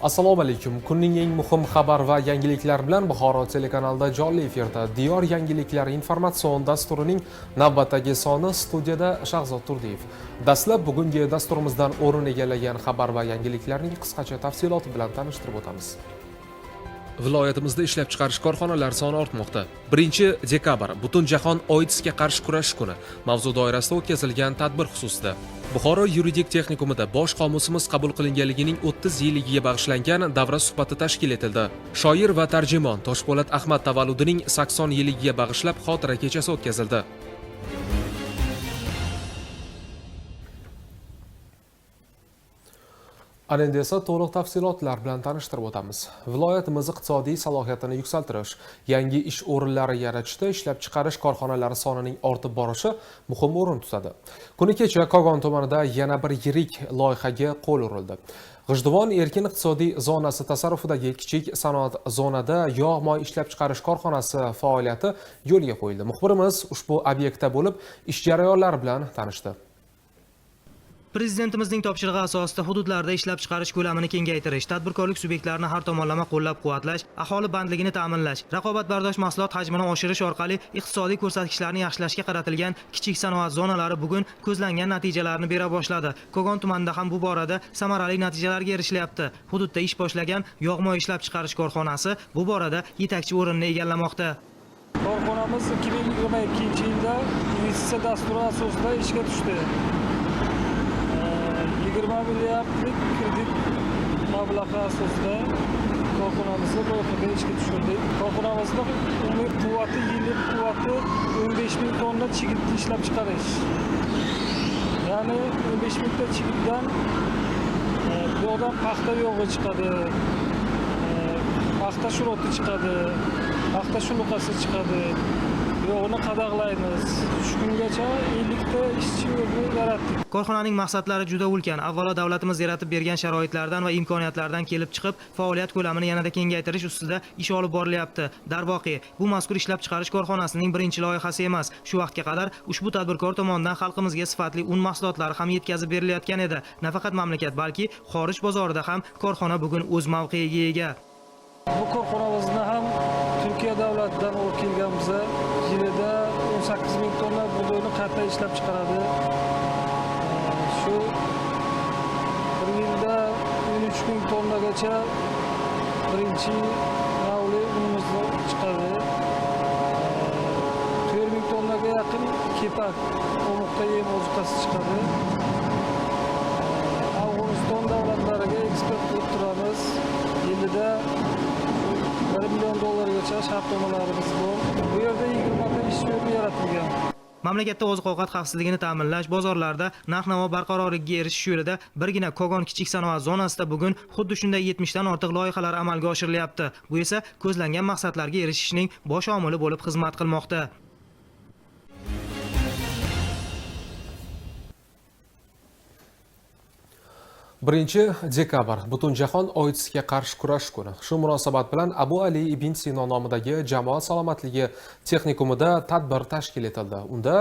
Assalomu alaykum. Kunning eng muhim xabar va yangiliklari bilan Buxoro telekanalida jonli efirda Diyor yangiliklari informatsion dasturining navbatdagi soni, studiyada Shahzod Turdiyev. Dastlab bugungi dasturimizdan o'rin egallagan xabar va yangiliklarning qisqacha tafsiloti bilan tanishtirib o'tamiz. Viloyatimizda ishlab chiqarish korxonalari soni ortmoqda. 1 dekabr Butunjahon OIDSga qarshi kurash kuni mavzu doirasida o'tkazilgan tadbir xususida. Buxoro yuridik texnikumida bosh qomusimiz qabul qilinganligining 30 yilligiga bag'ishlangan davra suhbati tashkil etildi. Shoir va tarjimon Toshpo'lat Ahmad tavalludining 80 yilligiga bag'ishlab xotira kechasi o'tkazildi. Ana endi esa to'liq tafsilotlar bilan tanishtirib o'tamiz. Viloyatimiz iqtisodiy salohiyatini yuksaltirish, yangi ish o'rinlari yaratishda ishlab chiqarish korxonalari sonining ortib borishi muhim o'rin tutadi. Kuni kecha Kogon tumanida yana bir yirik loyihaga qo'l urildi. G'ijduvon erkin iqtisodiy zonasi tasarrufidagi kichik sanoat zonada yog' moy ishlab chiqarish korxonasi faoliyati yo'lga qo'yildi. Muxbirimiz ushbu obyektda bo'lib, ish jarayonlari bilan tanishdi. Prezidentimizning topshirig'i asosida hududlarda ishlab chiqarish ko'lamini kengaytirish, tadbirkorlik subyektlarini har tomonlama qo'llab-quvvatlash, aholi bandligini ta'minlash, raqobatbardosh mahsulot hajmini oshirish orqali iqtisodiy ko'rsatkichlarni yaxshilashga qaratilgan kichik sanoat zonalari bugun ko'zlangan natijalarni bera boshladi. Kogon tumanida ham bu borada samarali natijalarga erishilyapti. Hududda ish boshlagan yog'-moy ishlab chiqarish korxonasi bu borada yetakchi o'rinni egallamoqda. Korxonamiz 2022-yilda investitsiya dasturi asosida ishga tushdi. 20 milliardlik kredit mablag'i asosida korxonamizni loyihaga ishga tushirdik. Korxonamizni umumiy quvvati, yillik quvvati 15 ming tonna chigit ishlab chiqarish. Ya'ni 15 mingta chigitdan bu yoqdan paxta yog'i chiqadi, paxta shuroti chiqadi, paxta shuluqasi chiqadi. Yog'ini qadaqlaymiz. Shu kungacha 50 ta ishchi o'rni yaratdik. Korxonaning maqsadlari juda ulkan. Avvalo davlatimiz yaratib bergan sharoitlardan va imkoniyatlardan kelib chiqib, faoliyat ko'lamini yanada kengaytirish ustida ish olib borilyapti. Darvoqe, bu mazkur ishlab chiqarish korxonasining birinchi loyihasi emas. Shu vaqtga qadar ushbu tadbirkor tomonidan xalqimizga sifatli un mahsulotlari ham yetkazib berilayotgan edi. Nafaqat mamlakat, balki xorij bozorida ham korxona bugun o'z mavqeiga ega. Bu korxonamizni ham Turkiya davlatidan olib kelganmiz. Yilida 18 ming tonna bug'doyni qayta ishlab chiqaradi. Shu bir yilda 13 ming tonnagacha birinchi navli unimizni chiqadi. 4 ming tonnaga yaqin kepak omuqta yem ozuqasi chiqadi. Afg'oniston davlatlariga eksport qilib turamiz. Yilida 1 million dollargacha shartnomalarimiz bor. Bu yerda 20 ta ishchi o'rni yaratilgan. Mamlakatda oziq-ovqat xavfsizligini ta'minlash, bozorlarda narx-navo barqarorligiga erishish yo'lida birgina Kogon kichik sanoat zonasida bugun xuddi shunday 70 dan ortiq loyihalar amalga oshirilyapti. Bu esa ko'zlangan maqsadlarga erishishning bosh omili bo'lib xizmat qilmoqda. 1 dekabr Butunjahon OIDSga qarshi kurash kuni. Shu munosabat bilan Abu Ali ibn Sino nomidagi jamoat salomatligi texnikumida tadbir tashkil etildi. Unda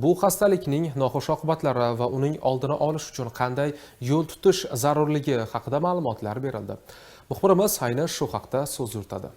bu xastalikning noxush oqibatlari va uning oldini olish uchun qanday yo'l tutish zarurligi haqida ma'lumotlar berildi. Muxbirimiz ayni shu haqda so'z yuritadi.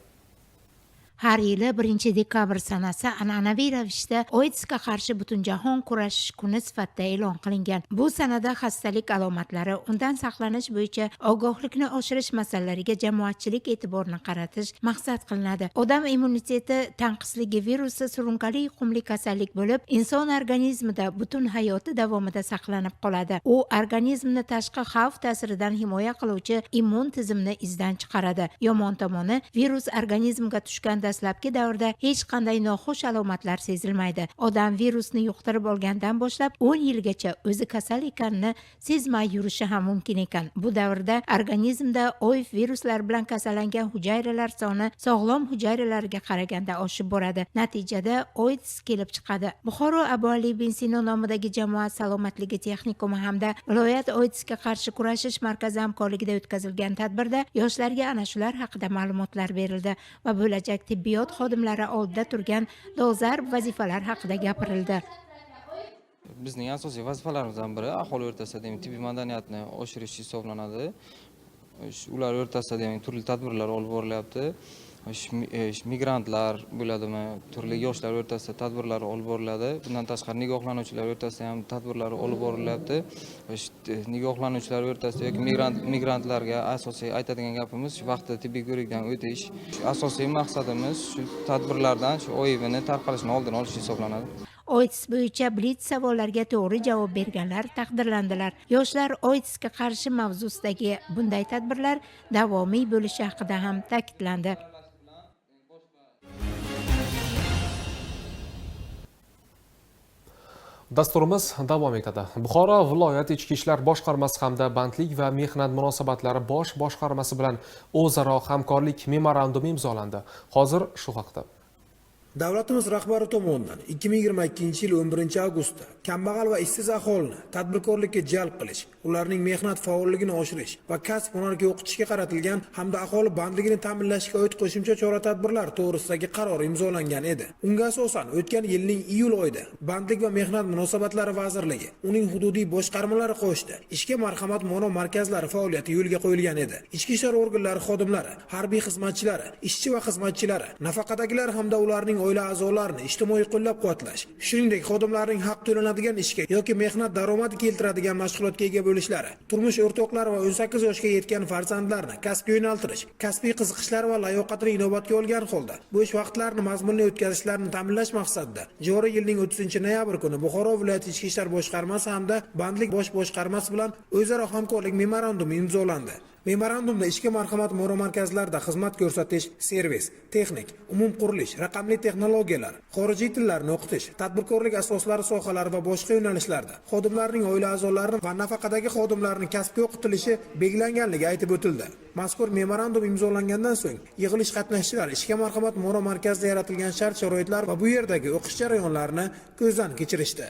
Har yili 1 dekabr sanasi an'anaviy ravishda OIDSga qarshi butunjahon kurashish kuni sifatida e'lon qilingan. Bu sanada xastalik alomatlari, undan saqlanish bo'yicha ogohlikni oshirish masalalariga jamoatchilik e'tiborini qaratish maqsad qilinadi. Odam immuniteti tanqisligi virusi surunkali yuqumli kasallik bo'lib, inson organizmida butun hayoti davomida saqlanib qoladi. U organizmni tashqi xavf ta'siridan himoya qiluvchi immun tizimni izdan chiqaradi. Yomon tomoni, virus organizmga tushgan dastlabki davrda hech qanday noxush alomatlar sezilmaydi. Odam virusni yuqtirib olgandan boshlab 10 yilgacha o'zi kasal ekanini sezmay yurishi ham mumkin ekan. Bu davrda organizmda OIV viruslari bilan kasallangan hujayralar soni sog'lom hujayralarga qaraganda oshib boradi. Natijada OIDS kelib chiqadi. Buxoro Abu Ali ibn Sino nomidagi jamoat salomatligi texnikumi hamda viloyat OIDSga qarshi kurashish markazi hamkorligida o'tkazilgan tadbirda yoshlarga ana shular haqida ma'lumotlar berildi va bo'lajak tibbiyot xodimlari oldida turgan dolzarb vazifalar haqida gapirildi. Bizning asosiy vazifalarimizdan biri aholi o'rtasida, demak, tibbiy madaniyatni oshirish hisoblanadi. Ular o'rtasida ham turli tadbirlar olib borilyapti. Migrantlar bo'ladimi, turli yoshlar o'rtasida tadbirlar olib boriladi. Bundan tashqari nikohlanuvchilar o'rtasida ham tadbirlar olib borilyapti. Nikohlanuvchilar o'rtasida yoki migrantlarga asosiy aytadigan gapimiz shu vaqtida tibbiy ko'rikdan o'tish. Asosiy maqsadimiz shu tadbirlardan shu OIVni tarqalishini oldini olish hisoblanadi. OIDS bo'yicha blitz savollarga to'g'ri javob berganlar taqdirlandilar. Yoshlar OIDSga qarshi mavzusidagi bunday tadbirlar davomiy bo'lishi haqida ham ta'kidlandi. Dasturimiz davom etadi. Buxoro viloyat Ichki ishlar boshqarmasi hamda Bandlik va mehnat munosabatlari bosh boshqarmasi bilan o'zaro hamkorlik memorandumi imzolandi. Hozir shu haqda. Davlatimiz rahbari tomonidan 2022-yil 11-avgustda kambag'al va ishsiz aholini tadbirkorlikka jalb qilish, ularning mehnat faolligini oshirish va kasb hunarga o'qitishga qaratilgan hamda aholi bandligini ta'minlashga oid qo'shimcha chora-tadbirlar to'g'risidagi qaror imzolangan edi. Unga asosan o'tgan yilning iyul oyida Bandlik va mehnat munosabatlari vazirligi, uning hududiy boshqarmalari qo'shdi. Ishga marhamat mono markazlari faoliyati yo'lga qo'yilgan edi. Ichki ishlar organlari xodimlari, harbiy xizmatchilari, ishchi va xizmatchilari, nafaqadagilar hamda ularning oila a'zolarini ijtimoiy qo'llab-quvvatlash, shuningdek, xodimlarning haq to'lanadigan ishga yoki mehnat daromadi keltiradigan mashg'ulotga ega bo'lishlari, turmush o'rtoqlari va 18 yoshga yetgan farzandlarni kasbga yo'naltirish, kasbiy qiziqishlari va layoqatini inobatga olgan holda bo'sh vaqtlarini mazmunli o'tkazishlarini ta'minlash maqsadida joriy yilning 30-noyabr kuni Buxoro viloyati Ichki ishlar boshqarmasi hamda Bandlik bosh boshqarmasi bilan o'zaro hamkorlik memorandumi imzolandi. Memorandumda ishga marhamat mono markazlarida xizmat ko'rsatish, servis, texnik, umumqurilish, raqamli texnologiyalar, xorijiy tillarni o'qitish, tadbirkorlik asoslari sohalari va boshqa yo'nalishlarda xodimlarning oila a'zolarini va nafaqadagi xodimlarni kasbga o'qitilishi belgilanganligi aytib o'tildi. Mazkur memorandum imzolangandan so'ng yig'ilish qatnashchilari ishga marhamat mono markazida yaratilgan shart-sharoitlar va bu yerdagi o'qish jarayonlarini ko'zdan kechirishdi.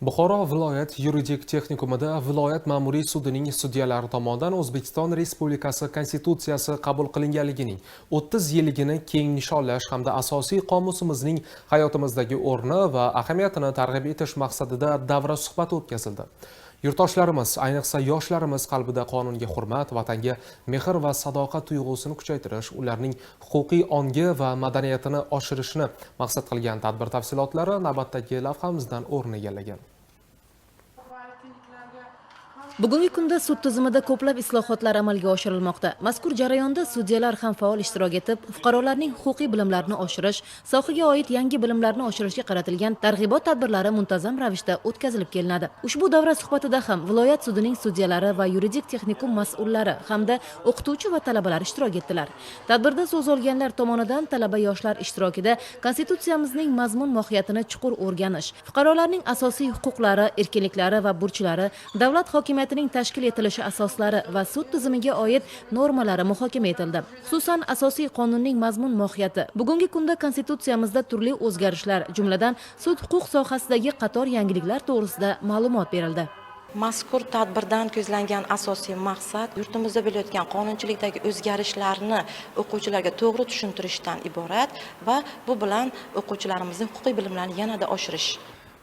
Buxoro viloyat yuridik texnikumida viloyat ma'muriy sudining sudyalari tomonidan O'zbekiston Respublikasi Konstitutsiyasi qabul qilinganligining 30 yilligini keng nishonlash hamda asosiy qomusimizning hayotimizdagi o'rni va ahamiyatini targ'ib etish maqsadida davra suhbati o'tkazildi. Yurtdoshlarimiz, ayniqsa yoshlarimiz qalbida qonunga hurmat, vatanga mehr va sadoqat tuyg'usini kuchaytirish, ularning huquqiy ongi va madaniyatini oshirishni maqsad qilgan tadbir tafsilotlari navbatdagi lavhamizdan o'rin egallagan. Bugungi kunda sud tizimida ko'plab islohotlar amalga oshirilmoqda. Mazkur jarayonda sudyalar ham faol ishtirok etib, fuqarolarning huquqiy bilimlarini oshirish, sohaga oid yangi bilimlarni oshirishga qaratilgan targ'ibot tadbirlari muntazam ravishda o'tkazilib kelinadi. Ushbu davra suhbatida ham viloyat sudining sudyalari va yuridik texnikum mas'ullari hamda o'qituvchi va talabalar ishtirok etdilar. Tadbirda so'z olganlar tomonidan talaba yoshlar ishtirokida konstitutsiyamizning mazmun mohiyatini chuqur o'rganish, fuqarolarning asosiy huquqlari, erkinliklari va burchlari, davlat hokimiyati tashkil etilishi asoslari va sud tizimiga oid normalari muhokama etildi. Xususan, asosiy qonunning mazmun mohiyati, bugungi kunda konstitutsiyamizda turli o'zgarishlar, jumladan sud-huquq sohasidagi qator yangiliklar to'g'risida ma'lumot berildi. Mazkur tadbirdan ko'zlangan asosiy maqsad yurtimizda bo'layotgan qonunchilikdagi o'zgarishlarni o'quvchilarga to'g'ri tushuntirishdan iborat va bu bilan o'quvchilarimizning huquqiy bilimlarini yanada oshirish.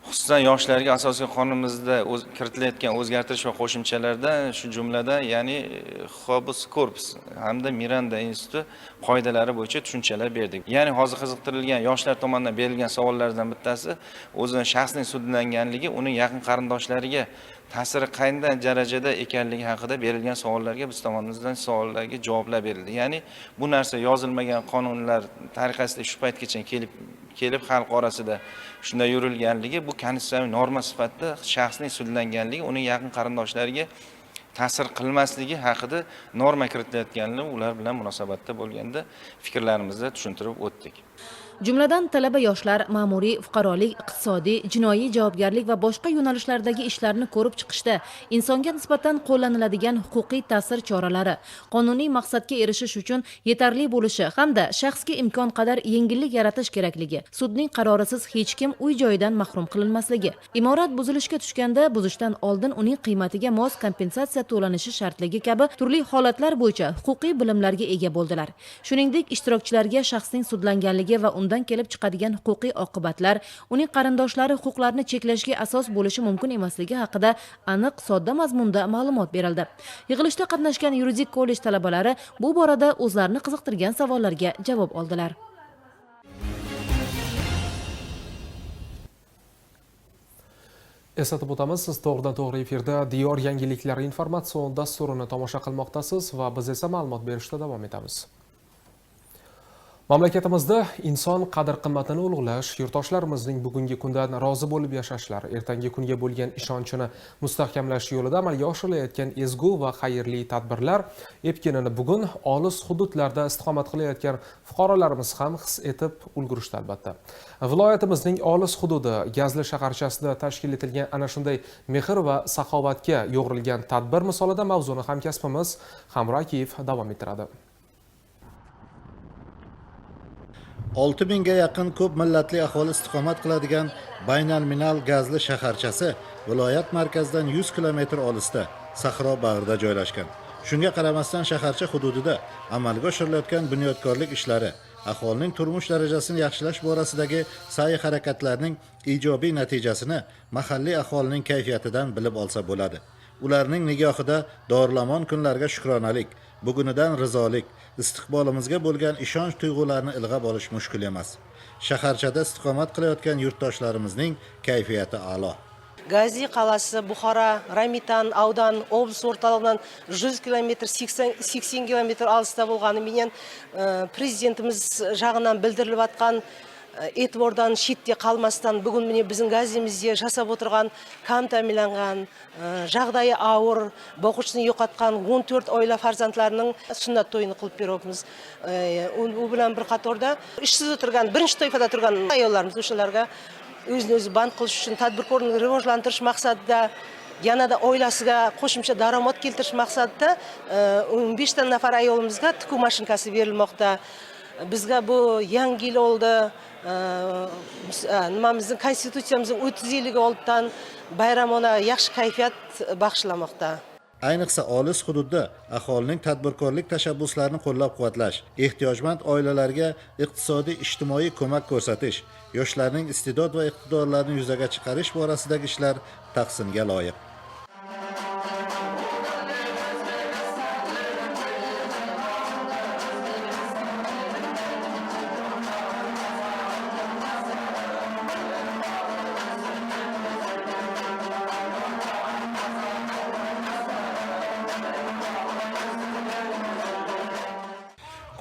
Xususan yoshlarga asosiy qonunimizda kiritilayotgan o'zgartirish va qo'shimchalarda, shu jumlada, ya'ni Habeas Corpus hamda Miranda instituti qoidalari bo'yicha tushunchalar berdik. Ya'ni hozir qiziqtirilgan yoshlar tomonidan berilgan savollardan bittasi o'zini shaxsning sudlanganligi, uning yaqin qarindoshlariga ta'siri qanday darajada ekanligi haqida berilgan savollarga biz tomonimizdan savollarga javoblar berildi. Ya'ni bu narsa yozilmagan qonunlar tariqasida shu paytgacha kelib xalq orasida shunday yurilganligi, bu konstitutsiyaviy norma sifatida shaxsning sudlanganligi, uning yaqin qarindoshlariga ta'sir qilmasligi haqida norma kiritilayotganligi ular bilan munosabatda bo'lganda fikrlarimizni tushuntirib o'tdik. Jumladan, talaba yoshlar ma'muriy, fuqarolik, iqtisodiy, jinoiy javobgarlik va boshqa yo'nalishlardagi ishlarni ko'rib chiqishda insonga nisbatan qo'llaniladigan huquqiy ta'sir choralari, qonuniy maqsadga erishish uchun yetarli bo'lishi hamda shaxsga imkon qadar yengillik yaratish kerakligi, sudning qarorisiz hech kim uy joyidan mahrum qilinmasligi, imorat buzilishga tushganda buzishdan oldin uning qiymatiga mos kompensatsiya to'lanishi shartligi kabi turli holatlar bo'yicha huquqiy bilimlarga ega bo'ldilar. Shuningdek, ishtirokchilarga shaxsning sudlanganligi va undan undan kelib chiqadigan huquqiy oqibatlar, uning qarindoshlari huquqlarini cheklashga asos bo'lishi mumkin emasligi haqida aniq, sodda mazmunda ma'lumot berildi. Yig'ilishda qatnashgan yuridik kollej talabalari bu borada o'zlarini qiziqtirgan savollarga javob oldilar. Eslatib o'tamiz, siz to'g'ridan to'g'ri efirda Diyor yangiliklari informatsion dasturini tomosha qilmoqdasiz va biz esa ma'lumot berishda davom etamiz. Mamlakatimizda inson qadr-qimmatini ulug'lash, yurtdoshlarimizning bugungi kundan rozi bo'lib yashashlari, ertangi kunga bo'lgan ishonchini mustahkamlash yo'lida amalga oshirilayotgan ezgu va xayrli tadbirlar epkinini bugun olis hududlarda istiqomat qilayotgan fuqarolarimiz ham his etib ulgurishdi albatta. Viloyatimizning olis hududi Gazli shaharchasida tashkil etilgan ana shunday mehr va saxovatga yo'g'rilgan tadbir misolida mavzuni hamkasbimiz Hamro Akiyev davom ettiradi. 6000 ga yaqin ko'p millatli aholi istiqomat qiladigan Baynalminal Gazli shaharchasi viloyat markazidan 100 kilometr olisda, sahro bag'rida joylashgan. Shunga qaramasdan shaharcha hududida amalga oshirilayotgan bunyodkorlik ishlari aholining turmush darajasini yaxshilash borasidagi sa'y-harakatlarning ijobiy natijasini mahalliy aholining kayfiyatidan bilib olsa bo'ladi. Ularning nigohida dorilamon kunlarga shukronalik, bugunidan rizolik, istiqbolimizga bo'lgan ishonch tuyg'ularini ilg'ab olish mushkul emas. Shaharchada istiqomat qilayotgan yurtdoshlarimizning kayfiyati a'lo. Gazli qalasi Buxoro, Ramitan аудан облыс орталығынан 100 километр, 80 километр алыста болғаныменен президентіміз жағынан білдіріліп атқан e'tibordan chetda qalmasdan бүгін міне біздің Газимізде жасап отырған кам ta'minlangan, жағдайы ауыр, boquvchisini yo'qotgan 14 oila farzandlarining sunnat to'yini qilib beryapmiz. U bilan bir qatorda ishsiz o'tirgan, birinchi toifada turgan ayollarimiz o'shalarga o'zini o'zi band qilish uchun tadbirkorlikni rivojlantirish maqsadida yanada oilasiga qo'shimcha daromad keltirish maqsadida 15 ta nafar ayolimizga tikuv mashinkasi berilmoqda. Bizga bu yangi yil oldi, nimamizning konstitutsiyamizning 30 yilligi oldidan bayramona yaxshi kayfiyat bag'ishlamoqda. Ayniqsa olis hududda aholining tadbirkorlik tashabbuslarini qo'llab-quvvatlash, ehtiyojmand oilalarga iqtisodiy ijtimoiy ko'mak ko'rsatish, yoshlarning iste'dod va iqtidorlarini yuzaga chiqarish borasidagi ishlar tahsinga loyiq.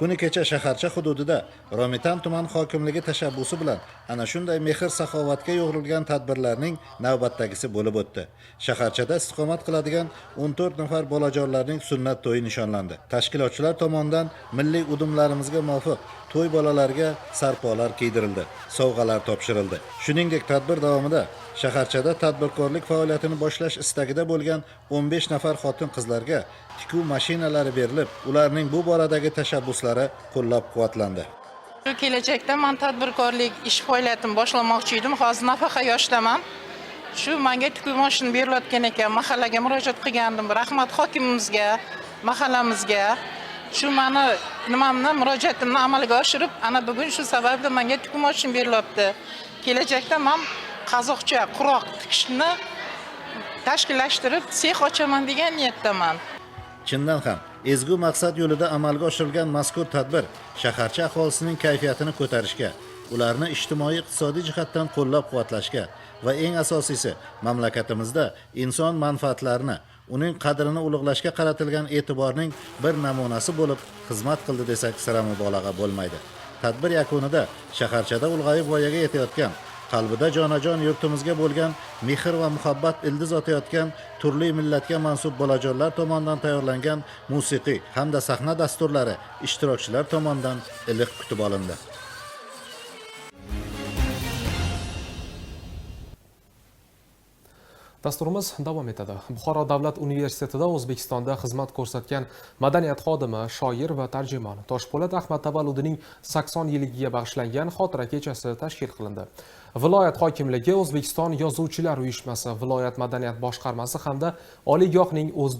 Kuni kecha shaharcha hududida Romitan tuman hokimligi tashabbusi bilan ana shunday mehr-saxovatga yo'g'rilgan tadbirlarning navbatdagisi bo'lib o'tdi. Shaharchada istiqomat qiladigan 14 nafar bolajonlarning sunnat to'yi nishonlandi. Tashkilotchilar tomonidan milliy udumlarimizga muvofiq to'y bolalarga sarpolar kiydirildi, sovg'alar topshirildi. Shuningdek, tadbir davomida shaharchada tadbirkorlik faoliyatini boshlash istagida bo'lgan 15 nafar xotin-qizlarga tikuv mashinalari berilib, ularning bu boradagi tashabbuslari qo'llab-quvvatlandi. Kelajakda men tadbirkorlik ish faoliyatimni boshlamoqchi edim. Hozir nafaqa yoshdaman. Shu menga tikuv mashina berilayotgan ekan. Mahallaga murojaat qilgandim. Rahmat hokimimizga, mahallamizga. Shu meni nimamni murojaatimni amalga oshirib, ana bugun shu sababli menga tikuv mashina berilyapti. Kelajakda men qozoqcha quroq tikishni tashkillashtirib, sex ochaman degan niyatdaman. Chindan ham ezgu maqsad yo'lida amalga oshirilgan mazkur tadbir shaharcha aholisining kayfiyatini ko'tarishga, ularni ijtimoiy iqtisodiy jihatdan qo'llab-quvvatlashga va eng asosiysi mamlakatimizda inson manfaatlarini, uning qadrini ulug'lashga qaratilgan e'tiborning bir namunasi bo'lib xizmat qildi desak sira mubolag'a bo'lmaydi. Tadbir yakunida shaharchada ulg'ayib voyaga yetayotgan, qalbida jonajon yurtimizga bo'lgan mehr va muhabbat ildiz otayotgan turli millatga mansub bolajonlar tomonidan tayyorlangan musiqiy hamda sahna dasturlari ishtirokchilar tomonidan iliq kutib olindi. Dasturimiz davom etadi. Buxoro davlat universitetida O'zbekistonda xizmat ko'rsatgan madaniyat xodimi, shoir va tarjimon Toshpo'lat Ahmad tavalludining 80 yilligiga bag'ishlangan xotira kechasi tashkil qilindi. Viloyat hokimligi, O'zbekiston Yozuvchilar uyushmasi, viloyat madaniyat boshqarmasi hamda oliygohning o'z